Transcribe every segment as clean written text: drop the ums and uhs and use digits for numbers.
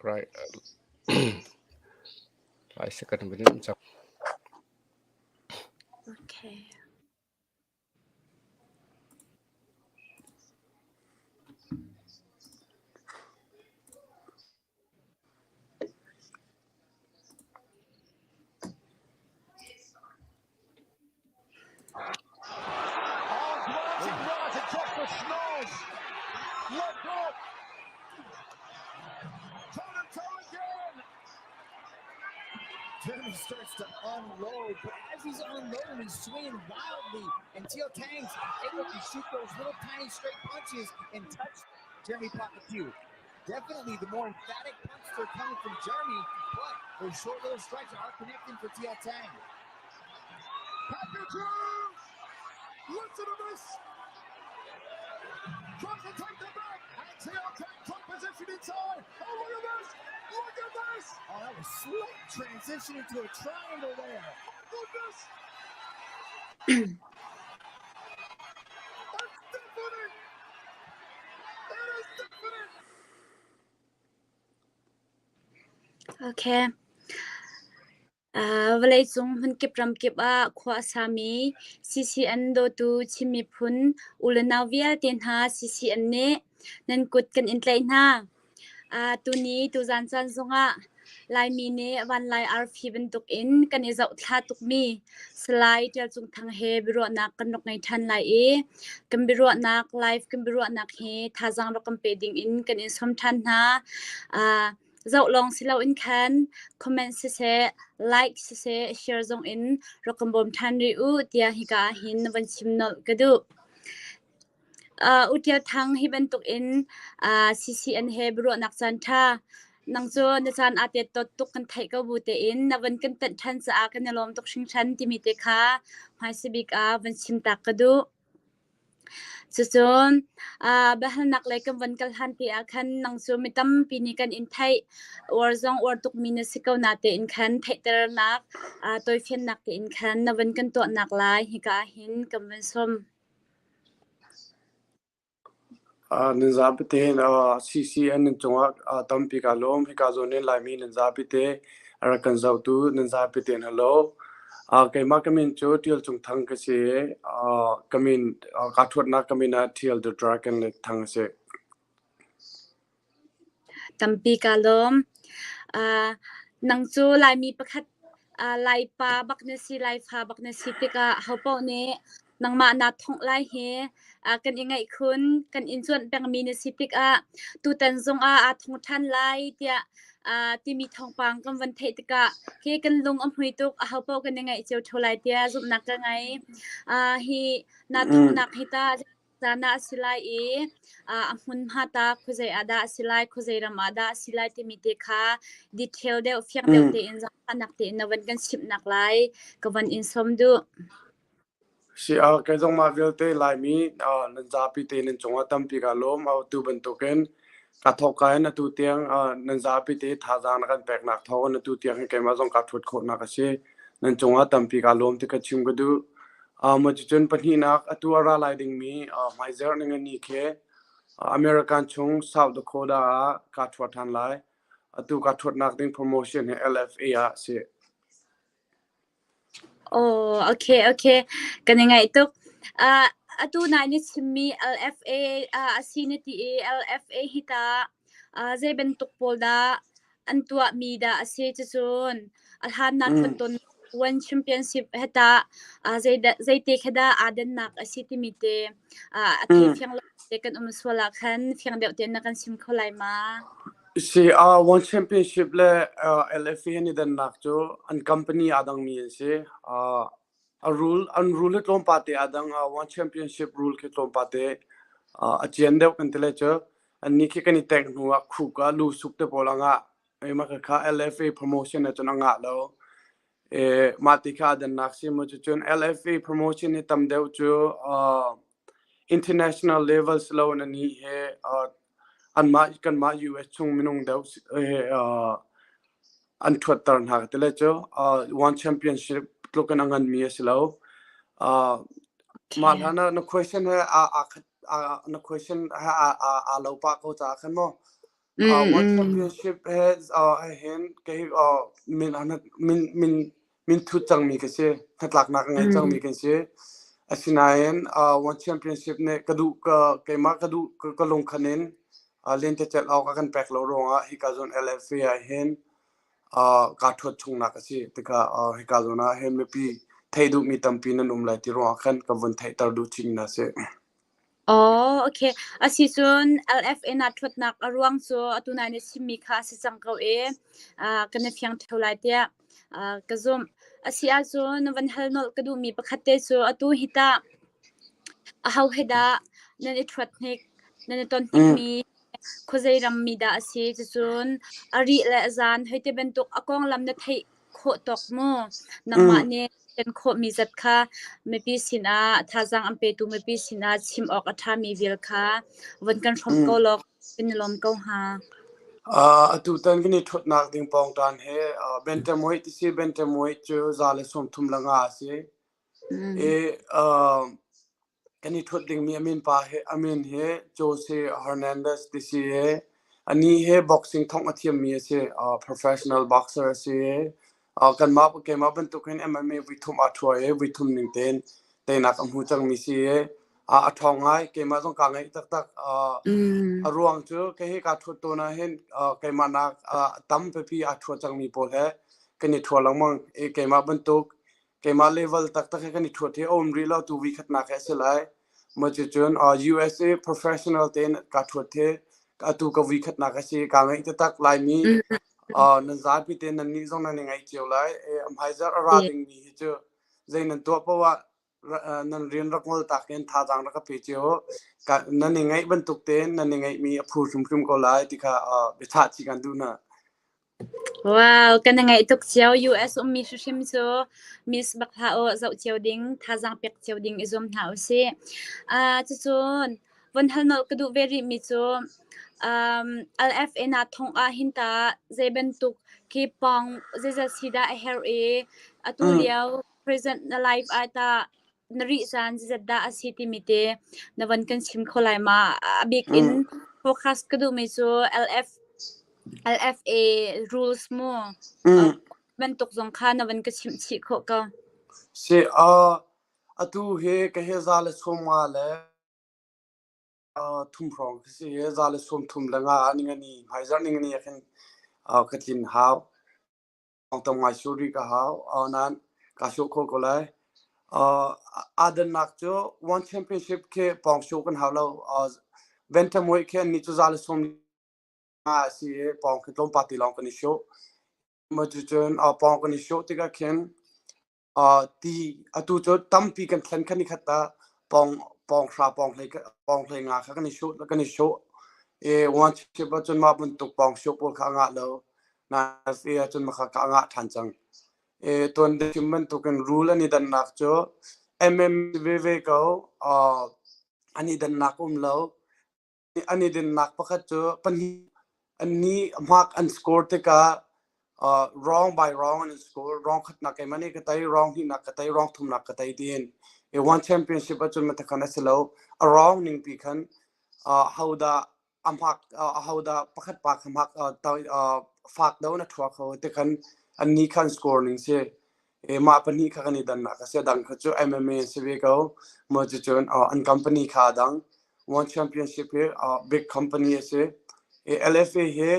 Right. Lai second minute cang. Okay. Jeremy starts to unload, but as he's unloading, he's swinging wildly, and Teal Tang's able to shoot those little tiny straight punches and touch Jeremy Pacatiw. Definitely the more emphatic punches are coming from Jeremy, but those short little strikes are connecting for Teal Tang. Pacatiw! Listen to this! Tries to take the back, and Teal Tang took position inside. Oh, look at this! Look at this! Oh, that was slick transition into a triangle there. My goodness! It's deafening! It is deafening! Okay. Vawleicung hmunkip ramkip ah khua a sami CCN dawtu Chin miphun u le nau vialte hna CCN nih nan kut kan in tlaih hna. Tuni tuzan caan zongah Laimi nih vanlai arfi bantukin kan i zohthla tukmi Salai Ṭial Cung Thang he biaruahnak kan rak ngei ṭhan lai i kan biaruahnak live kan biaruahnak hi thazaang rak kan pe dingin kan in sawm ṭhan hna. Zoh lawng si loin khan comment siseh, like siseh, share zong in rak kan bawm ṭhan rih u tiah hika ah hin van chim nolh ka duh. U Ṭial Thang hi bantukin CCN he biaruahnak caanṭha nang cu na caan aa tet tot tuk kan theih ko bu tein na van kan tanh ṭhan caah kan i lawm tuk hringhran timi te kha hmaisa bik ah van chim tak ka duh. Cucun biahalnak lei kan van kal han te ah khan nang cu mi tampi nih kan in theih. Uar zong uar tukmi na si ko natein khan theihternak tawifiannak tein khan na van kan tuahnak lai hika ah hin kan van sawm. Nan zapi tein CCN nan cungah tampi kaa lawm. Hika zawn in Laimi nan zapi te a rak kan zohtu nan zapi tein hello. Keimah ka min cu Ṭial Cung Thang ka si i ka min kaa ṭhuatnak ka min ah Ṭial the Dragon le Thang a si. Tampi kaa lawm. Nang cu Laimi pakhat Laipa bak na si, Laifa bak na si tikah hopaoh nih nangmah naa thongh lai hi kan i ngaih khun, kan in cuanh pengmi na si tikah tutan zongah aa thong ṭhan lai tiah timi thawngpang kan van theih tikah khi kan lung a hmui tuk, ahopaoh kan i ngaih cio ṭheo lai tiah zumhnak ka ngei. Hi naa thonghnak hi ta caan ah a si lai i a hmunhma ta khuazei ah dah a si lai, khuazei ram ah dah a si lai timi te kha detail deuh, fiang deuh tein zaangfahnak tein na van kan chimhnak lai ka van in sawm duh. Si kei zong mah vialte Laimi nan zapi te nan cungah tampi kaa lawm. Tu bantukin ka thawkka in atu tiang nan zapi te thazaang na kan peknak thawngin atu tiang hi keimah zong kaa ṭhuat khawhnak a si. Nan cungah tampi kaa lawm ti ka chim ka duh. Maw cucun pahnihnak atu a ra lai dingmi hmaizarh ningani khi American chung South Dakota ah kaa ṭhua ṭhan lai. Atu kaa ṭhuatnak ding promotion hi LFA ah a si. Oh, okay, okay. Kan i ngaih tuk. Uh, atu nai na chimmi LFA uh, a si na ti i LFA hi ta uh, zei bantuk pawl dah an tuahmi dah a si cucun a hlan na thon ton One Championship he ta uh, zei zeite kha dah aa dannak a si timi te uh, a thei fiang lo te kan um sual ah khan fiang deuh tein na kan chim kho lai ma? Si, One Championship le LFA an i dannak cu an company aa dangmi an si. A rule, an rule hi tlawmpal te aa dang. One Championship rule khi tlawmpal te a cian deuh kan ti lai cu. Annih khi kan i tengh hnu ah khuk ah lu suk te pawl a ngah. Mah khakha LFA promotion ahcun a ngah lo. Mah ti kha aa dannak si mu. Cucun LFA promotion hi tam deuh cu international level si loin anih hi anmah kanmah US chung minung deuh he an ṭhuatter hna ka ti lai cu. One Championship tluk in a nganmi a si lo. Mah hlan ah na question he aa khat na question he aa lo pah ko caah khan maw. One Championship he hin kei min min min min thut cangmi ka si. Hnatlaknak a ngei cangmi kan si. Asinain One Championship nih ka duh ka keimah ka duh ka lungkhan in lentecelh awk a kan pek lo ruangah hika zawn LFA ah hin kaa ṭhuat chungnak a si. Tikah hika zawn ah hin mipi theih duhmi tampi nan um lai ti ruangah khan ka vun theihter duh chin hna si. Oh, okay. Asicun LFA na ṭhuatnak a ruang cu atu nai na chimmi kha a si cang ko i kan i fiang ṭheo lai tiah ka zumh. Asi ahcun van hal nolh ka duhmi pakhat te cu atu hi tah aho he dah nan i ṭhuat hnik, nan i ton hnikmi khuazei rammi dah a si? Cucun a rih le a zan hei ti bantuk a konglam na theih khawh tawk maw? Nangmah nih kan khawhmi zat kha mipi sinah thazaang an petu mipi sinah chim awk a ṭhami vial kha von kan hrawmh ko law kan i lawm ko hnga. Atutan kan i ṭhutnak ding pawngṭan he bantamweight ti si bantamweight cu 135 a si. I Kan i ṭhut dingmi a min pa he a min hi Jose Hernandez ti si i anih hi boxing thongh a thiammi a si. Uh, professional boxer a si i uh, kanmah keimah bantukin MMA vuithum aa ṭhuai i vuithum ning tein teinak a hmu cangmi si i uh, a ṭhawng ngai. Keimah zong kaa ngaih taktak. Uh, a ruang cu kei hi kaa ṭhuat tawn ahhin uh, keimah nak uh, tam pipi aa ṭhua cangmi pawl he kan i ṭhua lengmang i keimah bantuk keimah level taktak he kan i ṭhuat hi a um rih lo tu vi khatnak he a si lai. Maw cucun USA professional tein ka ṭhuat hi atu ka vui khatnak a si. Kaa ngaih taktak Laimi nan zapi te nan nih zong nan i ngaih cio lai. Hmaizarh a ra dingmi hi cu zei nan tuah paoh ah nan rian rak ngol tak in thazaang rak ka pe cio. Nan i ngaih bantuk tein nan i ngaihmi a phu hrimhrim ko lai ti kha biachah chih kan duh hna. Wow, kan i ngaih tuk cio. US ummi hrimhrim cu miss bak hlah u, zoh cio ding, thazaang pek cio ding i zuam hna usih. Cucun von hal nolh ka duh ve rihmi cu um, LFA na thong ah hin ta zei bantuk khi pong zeizat si dah a herh i atu lio present na life ah ta na rih caan zeizat dah a si timi te na von kan chim kho lai ma? A bik in focus ka duhmi cu LF LFA rules mu bantuk zong kha na van ka chimh chih khawh ko. Si atu hi ka he za le sawm nga le thum hrawng ka si he 135 ningani hmaizarh ningani ah khin ka tlin hau. Tam ngai sur rih ka hau. Nain kaa sawh kho ko lai. Aa dannak cu One Championship khi pawng sawh kan hau lo. Bantamweight khi annih cu 115 a si i pawng khi tlawmpal te lawng kan i sawh. Cucun pawng kan i sawh tikah khin ti atu cu tampi kan thlen khan i khat ah pawng pawng hra pawng hlei pawng hlei nga kha kan i sawh kan i sawh. I One Championship ahcun mah bantuk pawng sawh pawl kha a ngah lo. Na FA ahcun mah kha a ngah ṭhan cang. I tuan chim bantukin rule an i dannak cu MM veve ko an i dannak um lo. An i dinnak pakhat cu pahnih an nih hmak an score tikah wrong by wrong an score. Wrong khatnak keimah nih ka tei, wrong hnihnak ka tei, wrong thumnak ka tei tiin. I one championship ahcun matakhan a si lo. A wrong ning pi khan hodah a hmak ahodah pakhat pa kha hmak fak do na thua kho te khan an ni khan score ning si e mah pahnih kha kan i dannak a si dang kha cu MMA si ve ko mo cu cun an company kha dang one championship hi big company a si e LFA hi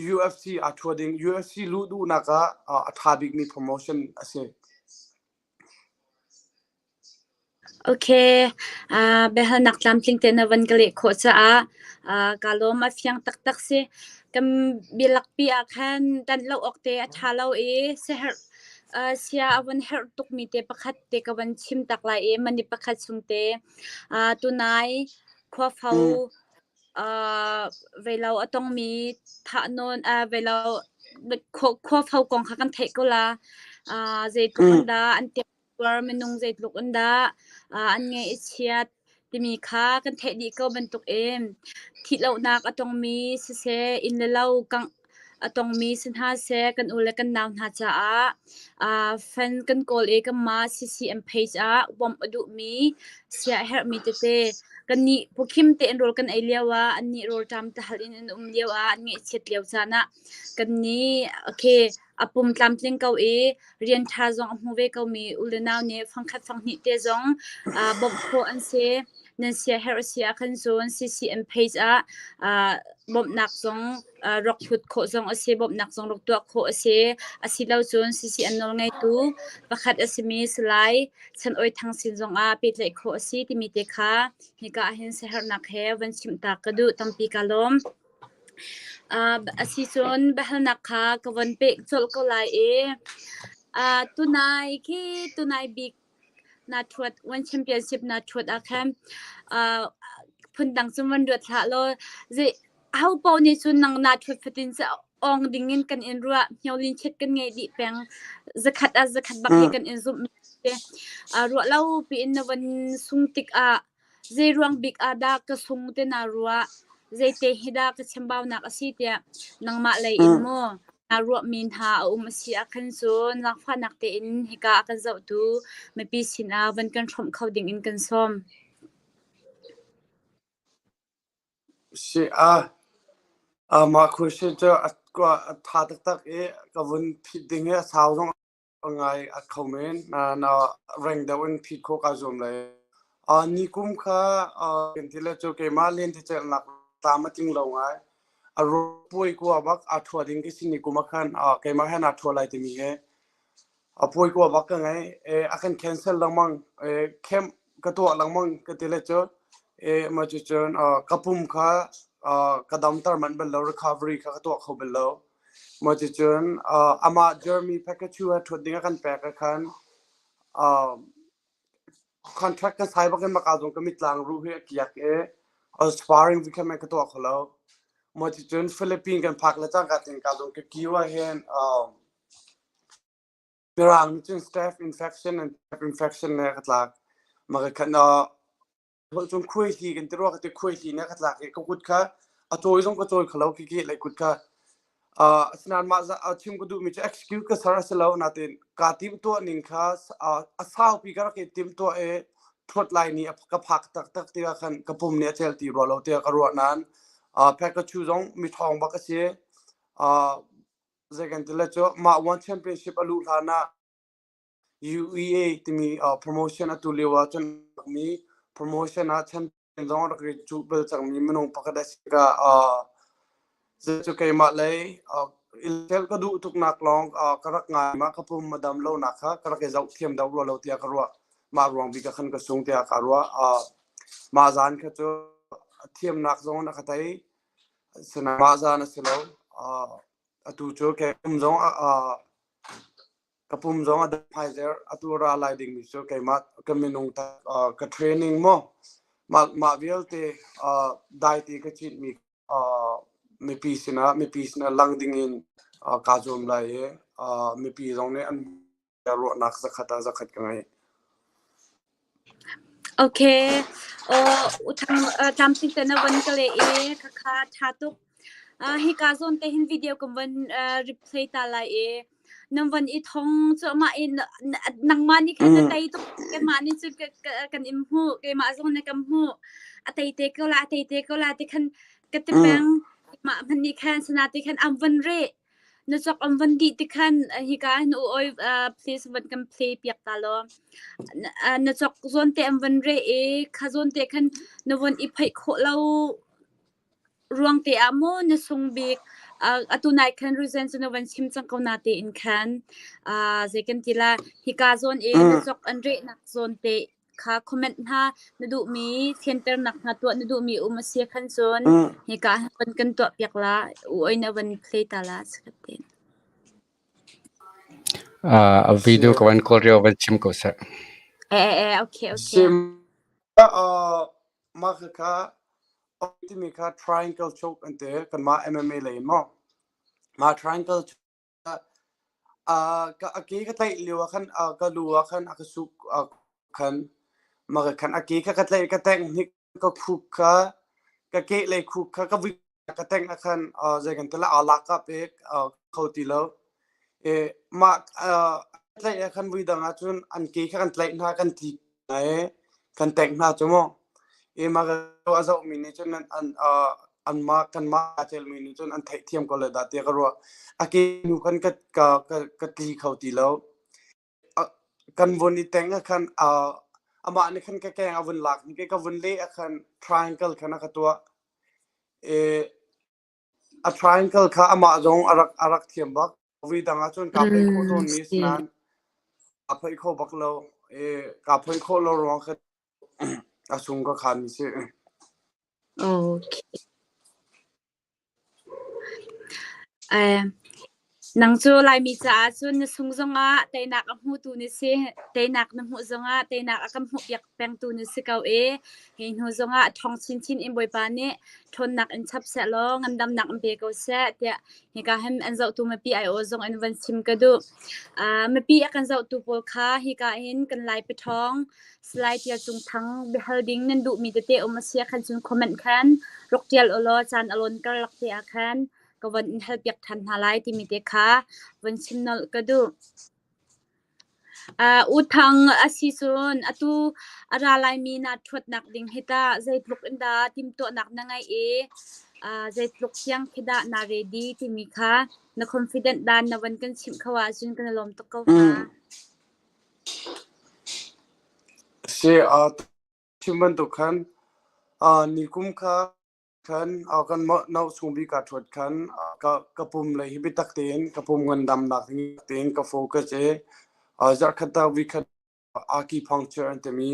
UFC a thua ding UFC luh duhnak ah a tha bik mi promotion a si. Okay, biahalnak tlamtling te na van ka leh khawh caah kaa lawm. A fiang taktak si. Kan bialakpi ah khan ṭanh lo awk te a ṭha lo i siaherh sia a von herh tukmi te pakhat te ka von chim tak lai i mani pakhat chung te tunai khuafo veilo a tongmi thahnawn veilo khuafo kong kha kan theih ko la. Zeitluk in dah an tuar minung zeitluk in dah an ngaih i chiat timi kha kan theih dih ko bantukin thihlohnak a tongmi siseh, inn le lo kangh. a tongmi si hna seh kan u le kan nau hna caah uh, fan kan kawl i kanmah CCM page ah bawmh a duhmi siaherhmi tete kannih pukhim tein rawl kan ei lio ah annih rawlṭam tahal in an um lio ah an ngaihchiat lio caan ah kannih okay a pum tlamtling ko i rian ṭha zong a hmu ve komi u le nau nih fangkhat fanghnih te zong uh, bawmh khawh an si. Nan siaherh a si ahkhan cun CCM page ah uh, bawmhnak zong uh, rak hlut khawh zong a si, bawmhnak zong rak tuah khawh a si. Asilo cun CCM nawlngeitu pakhat a simi Salai Chan Oi Thang sin zong ah pehtlaih khawh a si timi te kha hika ahhin siaherhnak he van chimhtak ka duh tampi ka lawm. Uh, asicun biahalnak kha ka von pek colh ko lai i uh, tunai khi tunai bik na ṭhuat one championship na ṭhuat ah khan uh, phundang cun van ruat hlah law zei aho paoh nih cun nang naa ṭhuat fatin cu awng ding in kan in ruah hniolin chet kan ngei dih peng zakhat ah zakhat bak hi kan in zumh uh, ruah lo piin na von sung tik ah Zeiruang bik ah dah ka sung ti naa ruah? Zeite hi dah ka chambaunak a si tiah nangmah lei in maw naa ruahmi hna a um a si ahkhan cun zaangfahnak tein hika a kan zohtu mipi sinah van kan hrawmh kho ding in kan sawm. Si a mah question cu a ṭha taktak i ka vun phit ding hi a sau zong ngai a kho men. Na reng deuh in phit khawh kaa zuam lai. Ni kum kha kan ti le cu keimah lentecelhnak tlam a tling lo ngai. A puai kua bak aa ṭhua ding khi si ni kum ah khan keimah he naa ṭhua lai timi he a puai kua bak ka ngei. A kan cancel lengmang. Camp ka tuah lengmang ka ti le cu mah cucun ka pum kha ka damter manh bal lo recovery kha ka tuah kho bal lo. Mah cucun amah Jeremy Pacquiao he ṭhut ding a kan pek ah khan contract ka sai bak in maka zong ka mitlang ruh hi a kiak i sparring vi kha ka tuah kho lo. Mah cucun Philippines kan phak le cangka tin ka zong ka kiu ah hin Mirang nih cun staph infection and staph infection le ka tlak. Mah ka khan cun khuaihli kan ti rua ka ti khuaihli nih a ka tlak i ka kut kha a cawi zong ka cawi kho lo khi lei kut kha. Uh, asinain mah chim ka duhmi cu excuse ka ser a si lo nain kaa timhtuah ning kha a saupi ka rak i timhtuah i ṭhuat lai ni ka phak taktak tikah khan ka pum nih a cel ti rua lo tiah ka ruah nain uh, Pikachu zong mi ṭhawng bak a si. Uh, zei kan ti le cu mah one championship a luh hlan ah UEA timi uh, promotion atu lio ah cun mi promotion ah champion zong rak i cuh bal cangmi minung pakhat a si ka uh, cu keimah lei uh, tel ka duh tuknak lawng uh, ka rak ngai ma ka pum madam lo nak kha ka rak i zoh thiam deuh rua lo tiah ka ruah mah ruang bik ah khan ka sung tiah ka ruah uh, mah zan kha cu thiamnak zong na ka tei sina mah zan a si lo uh, atu cu ke pum zong uh, Ka pum zong a dam hmaizer atu ra lai dingmi cu keimah ka minung tak uh, ka training maw mah mah vialte uh, daite ka citmi uh, mipi sinah mipi sinah lang dingin uh, kaa zuam lai i uh, mipi zong nih an ruahnak zakhat ah zakhat ka ngei. Okay. Uh, uthang uh, tlamtling te na van ka le i khakha tha tuk. Uh, hika zawn te hin video kan van uh, replay ta lai i nan van i thong cu mah i nangmah nih khan na tei tuk keimah nih cun kan in hmuh keimah zong nih kan hmuh a tei te ko la a tei te ko la ti khan ka ti peng mah hman nih khan sana ti khan am van re na chok am van dih ti khan hika hin u oi please van kan play piak ta law na chok zawn te am van re i kha zawn te khan na von i phaih khawh lo Ruang te ah maw na sung bik? Atu nai khan reason cu na van chim cang ko na tein khan zei kan ti la hika zawn i na cawk an rehnak zawn te kha comment hna na duhmi fianternak hna tuah na duhmi um a si khan cun hika van kan tuah piak la u oi na van play ta la sakhat ten. A video ka van kawl rio van chim ko seh. Eh eh okay okay. Sim mah kha timi kha triangle choke an ti kanmah MMA lei in maw mah triangle ka a ke ka tlaih lio ah khan ka lu ah khan a ka suk khan mah khan a ke kha ka tlaih ka tengh hnik ka khuk kha ka kehlei khuk kha ka vui. Ka teng ah khan zei kan ti la aa lak ka pek kho ti lo. E mah tlaih ah khan vui dang ahcun an ke kha kan tlaih hna kan tli hna i kan tengh hna cu mu. E mah a zohmi nih cun an an mah kan mah aa celmi nih cun an theihthiam ko le dah tiah ka ruah. A ke hnu khan ka ka ka tli kho ti lo. Kan vun i teng ah khan amah nih khan ka keng a vun lak ni ka vun leh ah khan triangle khan a ka tuah. E a triangle kha amah zong a rak thiam bak. Vui dang ah cun kaa phoih khawh tawn mi si nain kaa phoih kho bak lo. E kaa phoih khawh lo ruang kha a sung ka khan mi si. Okay. Nang cu Laimi caah cun na sung zongah teinak a hmutu na si. Teinak na hmuh zongah teinak a kan hmuhpiak pengtu na si ko i hi hnu zongah ṭhawng chinchin in Bawipa nih ṭhawnnak in chap sehlaw ngandamnak in pe ko seh tiah hika hin an zohtu mipi aiawh zong in van chim ka duh. Mipi a kan zohtu pawl kha hika hin kan Lai paṭhawng Salai Tial Cung Thang biahal ding nan duhmi tete um a si ahkhan cun comment khan rak ṭial ulaw caan a lawn karlak te ah khan ka von in halpiak ṭhan hna lai timi te kha von chim nolh ka duh. U Thang a si cun atu a ra laimi naa ṭhuatnak ding hi tah zeitluk in dah timhtuahnak na ngeih i zeitluk tiang khi dah naa ready timi kha na confident dan na von kan chimh kho ahcun kan i lawm tuk ko hnga. Si, chim bantuk khan nikum kha khan kan no chung bik aa ṭhuat khan ka pum lei hi biatak tein ka pum ngandamnak tein ka focus i zarhkhat ah weekend acupuncture an timi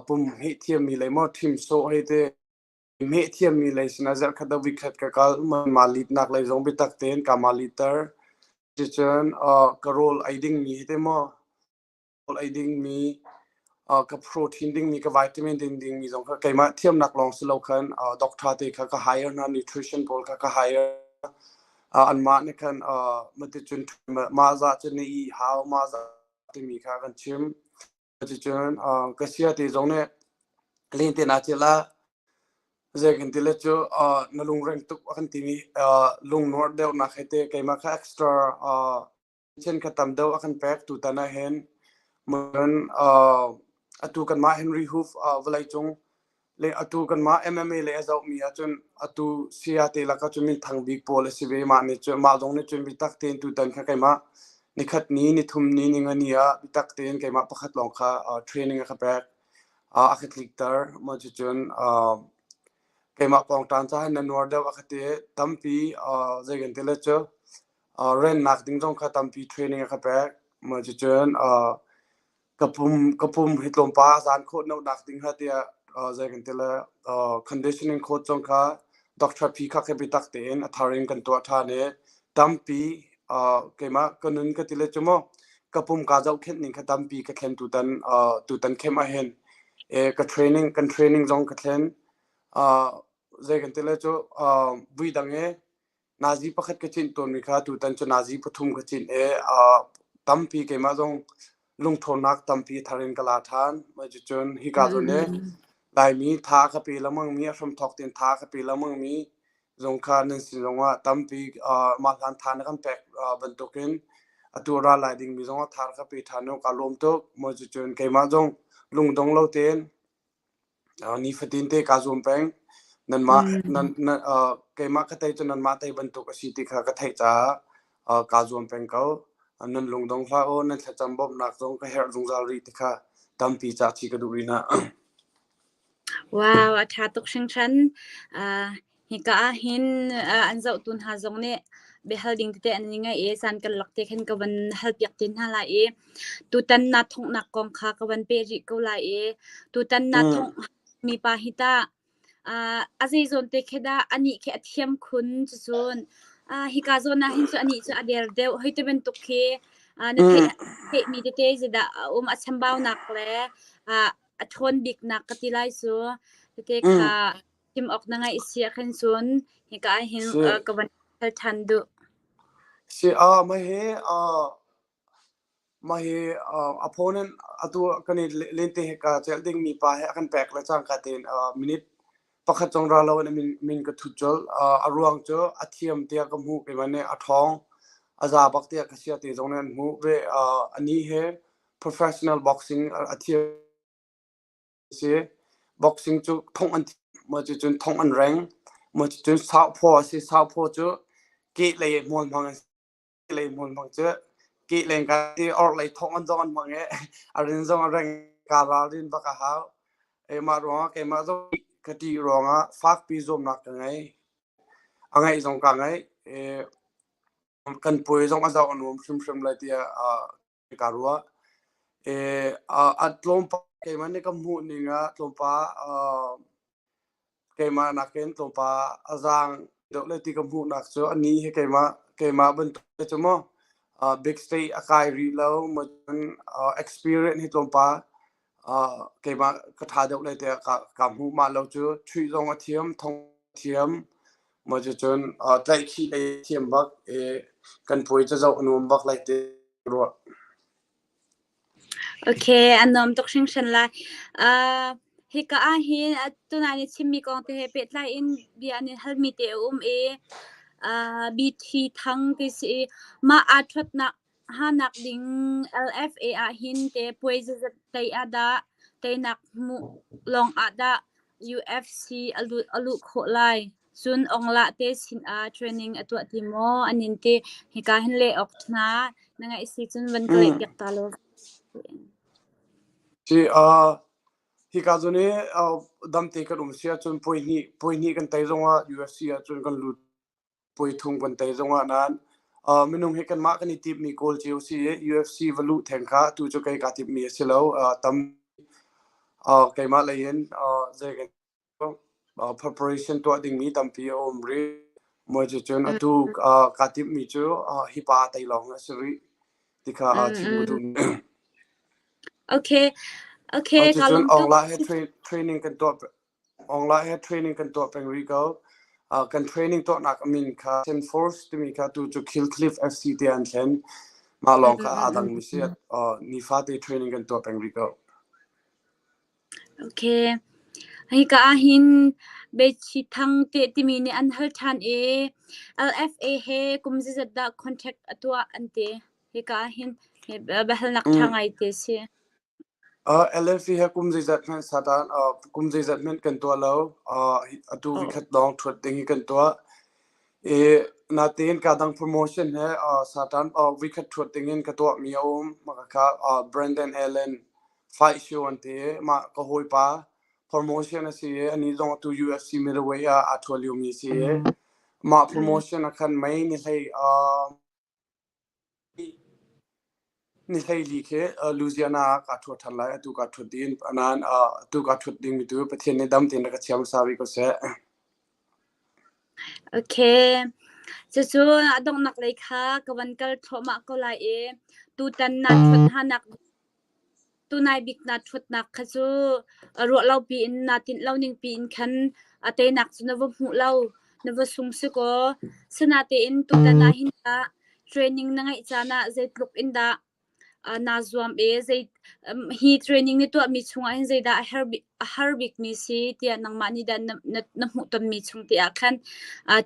pum heh thiammi lei maw ṭhim sawh hei ti hmeh thiammi lei sinah zarhkhat ah weekend ka kal mah litnak lei zong biatak tein ka mah litter. Cucun ka rawl ei dingmi hi te maw rawl ei dingmi ka protein dingmi ka vitamin ding dingmi zong kha keimah thiamnak lawng si lo khan doctor te kha ka hire hna nutrition pawl kha ka hire. Anmah nih khan maticun mah zah cu na i hau mah zah timi kha kan chim. Cucun ka sia te zong nih lente naa cil ah zei kan ti le cu na lungreng tuk a kan timi lungnuarh deuhnak he te keimah kha extra chin kha tam deuh a kan pek tutan ah hin cun atu kanmah Henry Hoof vawleicung le atu kanmah MMA le a zohmi ahcun atu saya te lakah cun minthang bik pawl a si ve. Mah nih cun mah zong nih cun biatak tein tutan kha keimah nikhat ni, nithum ni, ninga ni ah biatak tein keimah pakhat lawng kha training a ka pek. A ka tlikter. Mah cucun keimah pawngṭan caah na nuar deuh a ka ti. Tampi zei kan ti le cu rennak ding zong kha tampi training a ka pek. Mah cucun ka pum hi tlawmpal a zan khawh nak ding kha tiah zei kan ti le conditioning coach zong kha Dr. P kha khi biatak tein a thar in kan tuah ṭhan i tampi keimah ka nun ka ti le cu mu ka pum kaa zohkhenh ning kha tampi ka thlen tutan tutan camp ah hin ka training kan training zong ka thlen zei kan ti le cu vui dang i Nazi pakhat ka cinh tawnmi kha tutan cu nazi pathum ka cinh i tampi keimah zong lungṭhawnnak tampi thar in ka la ṭhan. Mah cucun hika zawn i Laimi tha ka pe lengmangmi, a hramthawk tein tha ka pe lengmangmi zong kha nan sin zongah tampi mah hlan tha na kan pek bantukin atu a ra lai dingmi zongah tha ka pe ṭhan u, kaa lawm tuk. Mah cucun keimah zong lungdong lo tein Nifatin te kaa zuam peng. Nanmah nan nan keimah ka tei cu nanmah tei bantuk a si ti kha ka theih caah kaa zuam peng ko. Nan lungdong hlah u, nan thlacam bawmhnak zong ka herh zungzal rih ti kha tampi cah chih ka duh rih hna. Wow, a ṭha tuk hringhran. Hika ah hin an zohtu hna zong nih biahal ding tete an i ngaih i caan kan lak te khin ka van halpiak te hna lai i tutan naa thonghnak kong kha ka van peh rih ko lai i tutan naa thongh mi pa hi tah a zei zawn te khi dah anih khi a thiam khun cucun hika zawn ah hin cu anih cu a der deuh hei ti bantuk khi na theih theihmi tete zeidah a um a chambaunak le a ṭhawn biknak ka ti lai cu tete kha Chim awk na ngaih si ahkhan cun hika ah hin Si. ka van hal ṭhan duh. Si mah hi mah hi opponent atu kan i lente he ka celh dingmi pa he a kan pek le cangka tein minute Pakhat zong ra lo in a min ka thut colh. A ruang cu a thiam tiah ka hmuh keimah nih a ṭhawng, a za bak tiah ka sia te zong nih an hmuh ve. Anih hi professional boxing a thiam si. Boxing cu thongh an maw cucun thongh an reng. Maw cucun sauphaw a si. Sauphaw cu kehlei hmual hmang an si. Kehlei hmual hmang cu kehlei ka ti orhlei thongh an zong an hmang i a rin zong a reng ka ralrin bak a hau. Mah ruangah keimah zong ka ṭih ruangah fakpi zuamnak ka ngei. A ngeih zong ka ngeih. Kan puai zong a zoh a nuam hrimhrim lai tiah ka ruah. A tlawmpal keimah nih ka hmuh ning ah tlawmpal keimah nakin tlawmpal a zaang deuh le ti ka hmuhnak cu anih hi keimah bantuk cu maw big state a kai rih lo maw cun experience hi tlawmpal keimah ka ṭha deuh le tiah ka hmuh. Mah lo cu chuih zong a thiam, thong a thiam, maw cucun tlaihkhih lei thiam bak i kan puai cu zoh a nuam bak lai ti ruah. Okay, a nuam tuk hringhran lai. Hika ah hin tunai na chimmi kong te he pehtlai in bia an in halmi te a um i BT Thang ti si i mah aa ṭhuatnak hanak ding LFA ah hin te puai zazat tei ah dah teinak hmuh lawng ah dah UFC a luh khawh lai. Cun Onglah te sinah training a tuah ti maw? An in ti. Hika hin leh awk hna na ngaih si cun van ka leh piak ta law. Si, hika zon i damte kan um si ahcun puai hnih kan tei zongah UFC ahcun kan lut puai thum kan tei zongah nain minung hi kanmah kan i timmi kawl cio si i UFC va luh theng kha tu cu kei kaa timmi a si lo. Tam keimah lei in zei kan preparation tuah dingmi tampi a um rih. Maw cucun atu kaa timhmi cu hi pa tei lawng a si rih ti kha chim ka duh. Okay. Okay, ka Cucun lawm tuk. Aung La he training kan tuah Aung La he training kan tuah peng rih ko. Kan training tuahnak a min kha Force timi kha tu cu Killcliff FC ti an thlen. Mah lawng kha aa dangmi si. Nifate training kan tuah peng rih ko. Okay. Hika ahhin Beichi Thang te timi nih an hal ṭhan i LFA he kum zeizat dah contract a tuah an ti. Hika ahhin biahalnak ṭha ngai te si. LFA he kum zeizat hmanh satan kum zeizat hmanh kan tuah lo. Atu vikhat lawng ṭhuat ding hi kan tuah. I natein ka dang promotion he satan vikhat ṭhuat ding in ka tuahmi a um. Mah kha Brandon Allen Fight show an ti i mah ka hawipa promotion a si i anih zong atu UFC middleweight ah aa ṭhual liomi a si i mah promotion ah khan mei ni hlei ni hleili khi Louisiana ah kaa ṭhua ṭhan lai atu kaa ṭhuat ding nain atu kaa ṭhuat dingmi tu Pathian nih dam tein rak ka chia hmasa rih ko seh. Okay. Cucu a donghnak lei kha ka van kal thluahmah ko lai i tutan naa ṭhuat hnanak Tunai bik naa ṭhuatnak kha cu ruah lo piin naa tinh lo ning piin khan a teinak cu na va hmuh lo, na va sung si kaw. Sinatein tutan ah hin tah training na ngeih caan ah zeitluk in dah naa zuam i zei hi training na tuahmi chungah hin zeidah a har bikmi si tiah nangmah nih dah na hmuhtonmi chung te ah khan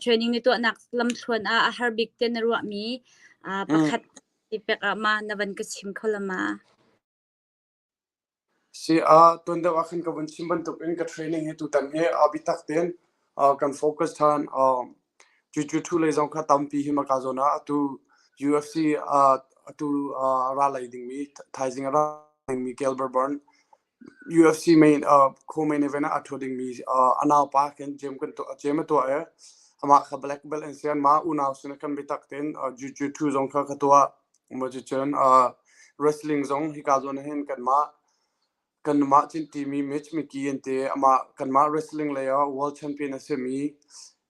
training na tuahnak lamthluan ah a har bik tiah na ruahmi pakhat Ti pek ah ma na van ka chim kho la ma? Si tuan deuh ah khan ka vun chim bantuk in ka training hi tutan hi bitak tein kan focus than. Jiu-jitsu lei zong kha tampi hi maka zawn ah atu UFC atu ra lei dingmi thaizing a ra dingmi Gilbert Burns UFC main co-main event ah a ṭhu dingmi a naupa khin gym kan tuah gym a tuah i amah kha black belt an si anmah unau sin kan biatak tein jiu-jitsu zong kha ka tuah. Cucun wrestling zong hika zawn ah hin kanmah kanmah cinti mi Mitch Mickey an ti amah kanmah wrestling lei ah world champion a simi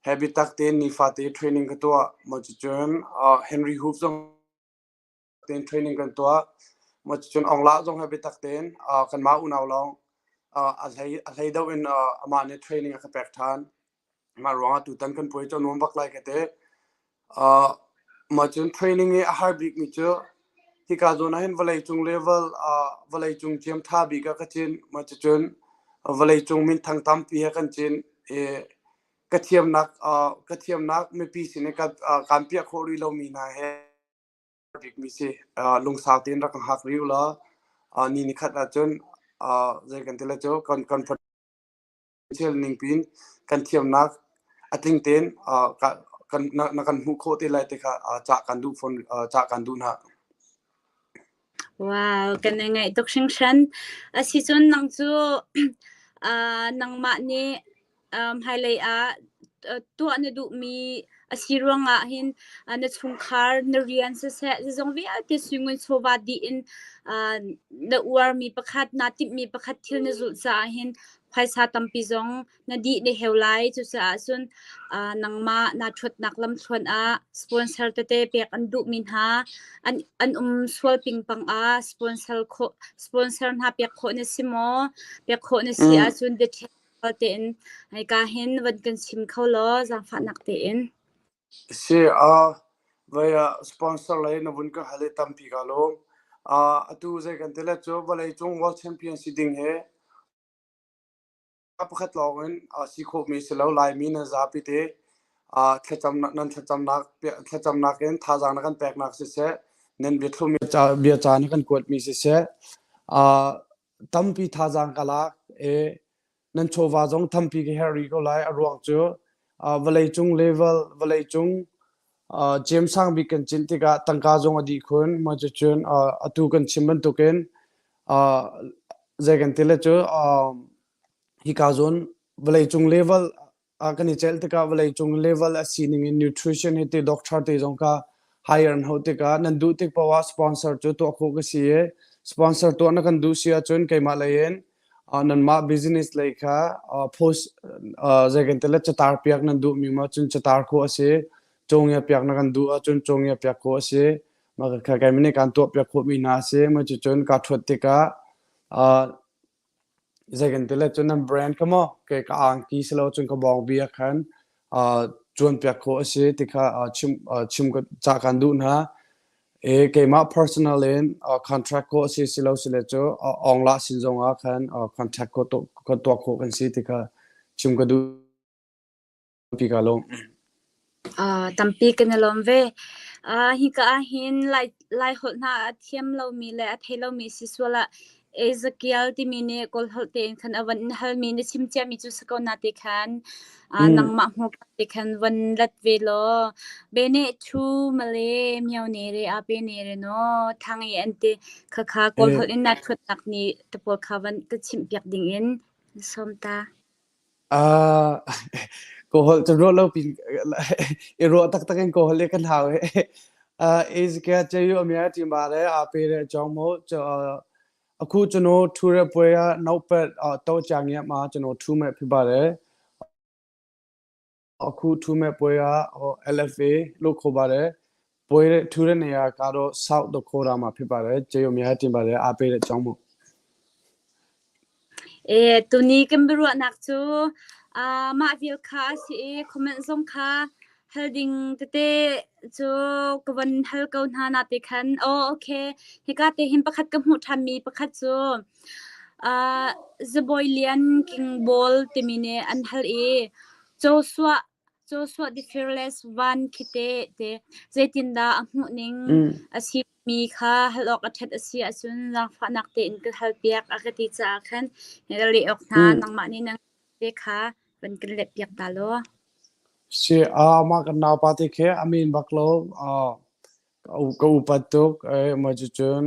he biatak tein nifate training ka tuah. Cucun Henry Hoof zong tein training kan tuah. Cucun Aung La zong he biatak tein kanmah unau lawng a hlei deuh in amah nih training a ka pek ṭhan. Mah ruangah tutan kan puai cu a nuam bak lai ka ti. Mah cun training i a har bikmi cu hika zawn ah hin vawleicung level vawleicung gym ṭha bik ah ka cin. Mah cucun vawleicung minthang tampi he kan cin. I ka thiamnak ka thiamnak mipi sin i kan piah khawh rih lomi hna he bikmi si. Lungsau tein rak ka hngak rih u law ni nikhat ahcun zei kan ti lai cu kan kan thil ning piin kan thiamnak a tling tein kan na kan hmuh khawh te lai ti kha cah kan duh fawn cah kan duh hna. Wow, kan i ngaih tuk hringhran. Asicun nang cu nangmah nih hmailei ah tuah na duhmi a si ruangah hin na chungkhar, na rian siseh, zeizong vialte suingun chawva dih in na uarmi pakhat, naa timhmi pakhat thil na zulh caah hin phaisa tampi zong na dih na heu lai. Cucaah cun nangmah naa ṭhuatnak lamthluan ah sponsor tete pek an duhmi hna an um sual pingpang ah sponsor khawh sponsor hna pek khawh na si maw? Pek khawh na si ahcun biaṭhen tein hika hin van kan chim kho law zaangfahnak tein. Si vai sponsor lei na vun ka hal i tampi ka lawm. Atu zei kan ti le cu vawleicung World Champion si ding hi pakhat lawng in si khawhmi si lo. Laimi nan zapi te thlacamnak nan thlacamnak thlacamnak in thazaang na kan peknak siseh, nan biathlum bia ca na kan kuatmi siseh, tampi thazaang ka lak i nan chawva zong tampi ka herh rih ko lai. A ruang cu vawleicung level vawleicung gym sang bik kan cinh tikah tangka zong a dih khun. Mah cucun atu kan chim bantukin zei kan ti le cu hika zawn vawleicung level kan i celh tikah vawleicung level a sining in nutrition hi ti doctor te zong kha hire an hauh tikah nan duh tik paoh ah sponsor cu tuah khawh ka si i sponsor tuah na kan duh si ahcun keimah lei in nanmah business lei kha post zei kan ti le catar piak nan duhmi ma cun catar khawh a si cawngia piak na kan duh ahcun cawngia piak khawh a si mah kha keimah nih kan tuah piak khawhmi hna a si mah cucun kaa ṭhuat tikah Zei kan ti le cun nan brand kha maw kei ka angki si lo cun ka bawngbi ah khan cuanpiak khawh a si ti kha chim chim ca kan duh hna. I keimah personal in contract khawh a si si lo si le cu awnglah sin zong ah khan contract khawh tuah khawh kan si ti kha chim ka duh. Tampi ka lawm. Tampi kan i lawm ve. Hika ah hin Lai, Lai holh hna a thiam lomi le a thei lomi si sual ah Ezekiel timi nih Kawl holh tein khan a van in halmi na chim ciami cu si ko na ti khan nangmah hmurka te khan van let ve law bene thu male myo ne re a pe ne re no thang i an ti khakha Kawl holh in na thuatnak ni te pawl kha van ka chimh piak ding in sawm ta. Ka holh cu ruah lo pin i ruah taktak in ka holh i kan hau i Ezekiel ceyu a mia ti ma le a pe le chong mo akhu chuno thu re pwe a no pe to chang ya ma chuno thu me phi ba le akhu thu me pwe a LFA လို့ခေါ်ပါတယ်ပွဲထူတဲ့နေရာကတော့ South Dakota မှာဖြစ်ပါတယ်ကျေးဇူးအများတင်ပါတယ်အားပေးတဲ့အကြောင်းမို့ E tuni kan biaruahnak cu mah vial kha a si i comment zong kha hal ding tete cu ka von hal ko hna na te khan. Oh okay. Hika te hin pakhat ka hmuh ṭhanmi pakhat cu Zabawi Lian King Ball timi nih an hal i Joshua Joshua the Fearless Van khi te te zeitindah a hmuh ning a si Mi kha hal awk a ṭhat a si ahcun zaangfahnak tein ka halpiak a ka ti caah khan ka leh awk hna. Nangmah nih na te kha van kan letpiak ta law. Si, mah kan naupa te khi a min bak lo. Ka upat tuk. Mah cucun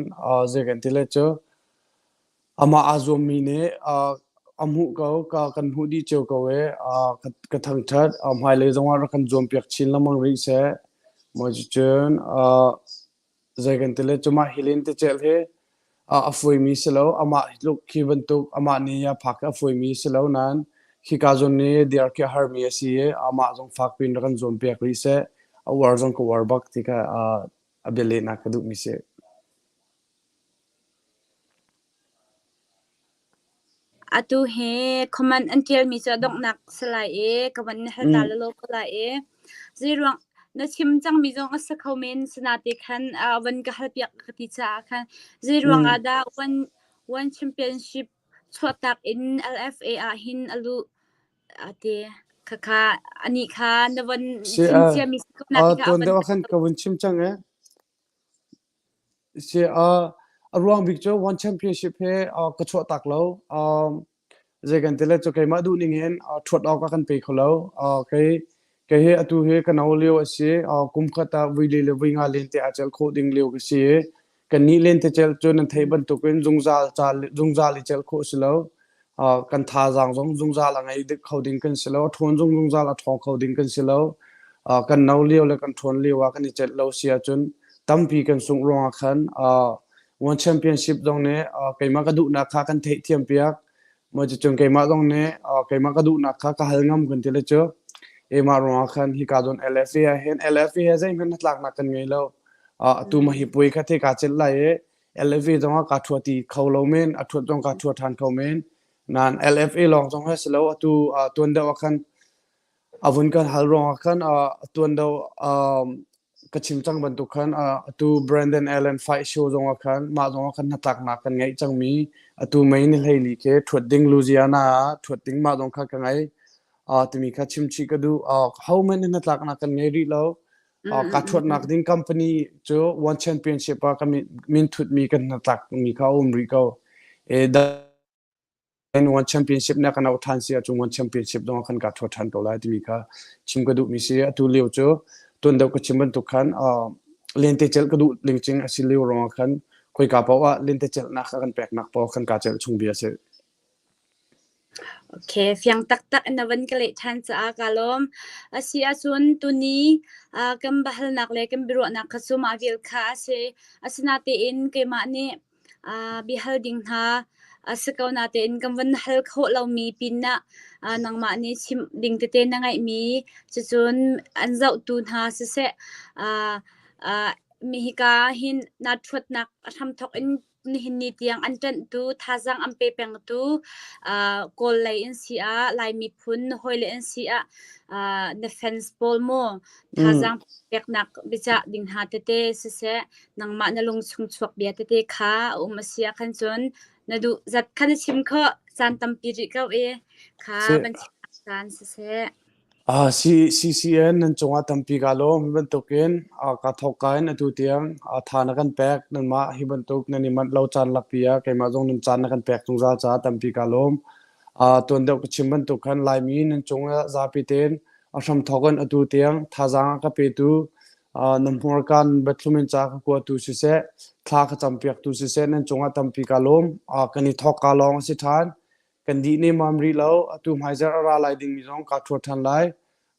zei kan ti le cu amah aa zuammi nih a hmuh ko. Kan hmuh dih cio ko i ka thangṭhat. Hmailei zongah rak kan zuampiak chin lengmang rih seh. Mah cucun zei kan ti le cu mah hi lentecelh hi a fuaimi si lo. Amah tluk khi bantuk amah nih a phak hi a fuaimi si lo nain khika zawn nih dir khi a harmi a si i amah zong fak piin rak kan zuampiak rih seh. A uar zong ka uar bak ti kha a bialehnak ka duhmi si. Atu hi comment an ṭialmi cu a donghnak si lai i ka van hal ta lawlaw ko lai i zeiruang na chim cangmi zong a si kho men sinate khan van ka halpiak ka ti caah khan zeiruang ah dah one one championship chuahtak in LFA ah hin a luh. A ti. Khakha anih kha na von Si chim ciami si ko na ti kha a tuan von deuh ah khan ka vun chim cang e. Si a ruang bik cu One Championship he ka chuah tak lo. Zei kan ti le cu keimah duh ning hin ṭhuat awk a kan pe kho lo. Kei kei hi atu hi ka no lio a si. Kum khat ah vui li le vui nga len te aa celh khawh ding lio ka si i kannih lentecelh cu nan theih bantukin zungzal ca zungzal i celh khawh a si lo. Kan thazaang zong zungzal a ngei kho ding kan si lo. A ṭhawn zong zungzal a ṭhawng kho ding kan si lo. Kan no lio le kan ṭhawn lio ah kan i celh lo si ahcun tampi kan sungh ruangah khan One Championship zong nih keimah ka duhnak kha kan theihthiam piak. Maw cucun keimah zong nih keimah ka duhnak kha ka hal ngam kan ti le cu. Emah ruangah khan hika zawn LFA ah hin LFA he zeihmanh hnatlaknak kan ngei lo. Atu mah hi puai kha the kaa celh lai i LFA zong ah kaa ṭhua ti kho lo men, a ṭhuat zong kaa ṭhua ṭhan kho men. Nain LFA lawng zong hi si lo, atu tuan deuh ah khan A vun kan hal ruangah khan tuan deuh ka chim cang bantuk khan atu Brandon Allen fight show zongah khan mah zongah khan hnatlaknak kan ngeih cangmi atu May ni 14 khi ṭhuat ding Louisiana ah ṭhuat ding mah zong kha ka ngei timi kha chim chih ka duh. Hohmanh in hnatlaknak kan ngei rih lo. Ka ṭhuatnak ding company cu One Championship ah ka min thutmi kan hnatlakmi kha a um rih ko. One Championship na kan auh ṭhan si ahcun One Championship zong ah khan kaa ṭhuat ṭhan ko lai timi kha chim ka duhmi si. Atu lio cu tuan deuh ka chim bantuk khan lentecelh ka duh lingcing a si lio ruangah khan khoika paoh ah lentecelhnak a kan peknak paoh khan kaa celh chung bia a si. Okay, fiang taktak in na van ka leh ṭhan caah kaa lawm. Asi ahcun tuni kan biahalnak le kan biaruahnak kha cu mah vial kha a si. Asinatein keimah nih Biahal ding hna a si ko natein kan van hal khawh lomi pinah nangmah nih chimh ding tete na ngeihmi cucun an zohtu hna siseh hika hin naa ṭhuatnak a hramthawk in nihin ni tiang an ṭanhtu thazaang an pe pengtu Kawl lei in si ah Lai miphun hawile in si ah na fans pawl maw thazaang peknak biacah ding hna tete siseh nangmah na lungchung chuak bia tete kha a um a si ah khan cun na duh zat kha na chim khawh caan tampi rih ko i kha van chim caan siseh. CCN nan cungah tampi kaa lawm. Hi bantukin kaa thawk ka in atu tiang tha na kan pek. Nanmah hi bantuk nan i manh lo caan lakpi ah keimah zong nan caan na kan pek zungzal caah tampi kaa lawm. Tuan deuh ka chim bantuk khan Laimi nan cungah zapi tein a hramthawk in atu tiang thazaang a ka petu Na hmurka nan biathlum in ca ka kuatu siseh, thla ka campiaktu siseh, nan cungah tampi kaa lawm. Kan i thawkka lawng a si ṭhan. Kan dih nemmam rih lo. Atu hmaizarh a ra lai dingmi zong kaa ṭhuat ṭhan lai.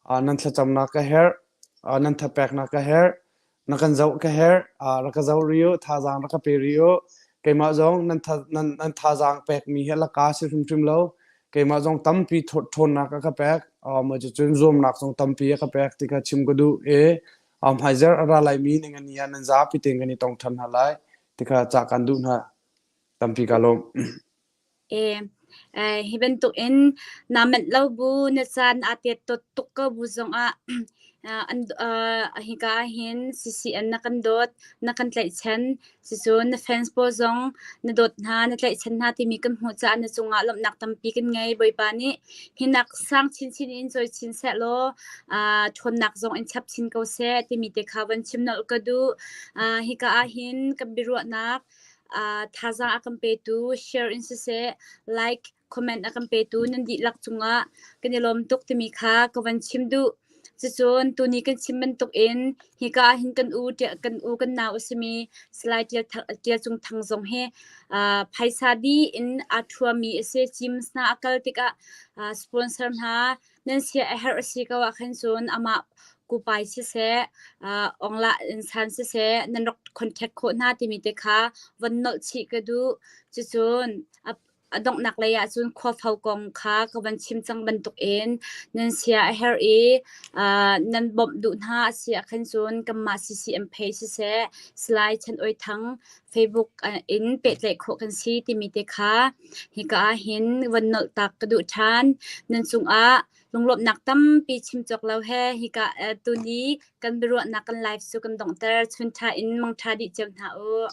Nan thlacamnak ka herh. Nan thapeknak ka herh. Na kan zoh ka herh. Rak ka zoh rih u. Thazaang rak ka pe rih u. Keimah zong nan, nan, nan thazaang pekmi hi laka si hrimhrim lo. Keimah zong tampi ṭhawnnak a ka pek. Maw cucun zuamnak zong tampi a ka pek ti kha chim ka duh i hmaizarh a ra laimi ningani ah nan zapi tein kan i tong ṭhan hna lai ti kha ca kan duh hna. Tampi kaa lawm. Hi bantukin naa manh lo bu na caan aa tet tuk ko bu zongah hika ahhin CCN na kan dawt, na kan tlaihchan. Cucun na fans pawl zong na dawt hna, na tlaihchan hna timi kan hmuh caah na cungah lawmhnak tampi kan ngei. Bawipa nih hinak sang chinchin in cawi chin sehlaw ṭhawnnak zong in chap chin ko seh timi te kha von chim nolh ka duh. Hika ahhin kan biaruahnak thazaang a kan petu share in siseh, like, comment a kan petu nan dihlak cungah kan i lawm tuk timi kha ka van chim duh. Cucun tuni kan chim bantuk in hika ah hin kan u kan u kan nau a simi Salai Tial Cung Thang zong hi phaisa dih in aa ṭhuami a si. Gyms hna a kal tikah sponsor hna nan sia a herh a si ko ah khan cun amah kupai siseh, onglah insan siseh nan rak contact khawh hna timi te kha von nolh chih ka duh. Cucun a donghnak lei ah cun khuafo kong kha ka van chim cang bantukin nan sia a herh i nan bawmh duh hna a si ah khan cun kanmah CCM page siseh Salai Chan Oi Thang Facebook in pehtlaih khawh kan si timi te kha hika ah hin van nolh tak ka duh ṭhan. Nan cungah lunglawmhnak tampi chim cawk lo he hika tuni kan biaruahnak kan live cu kan donghter. Chun ṭha in mangṭha dih cio hna u.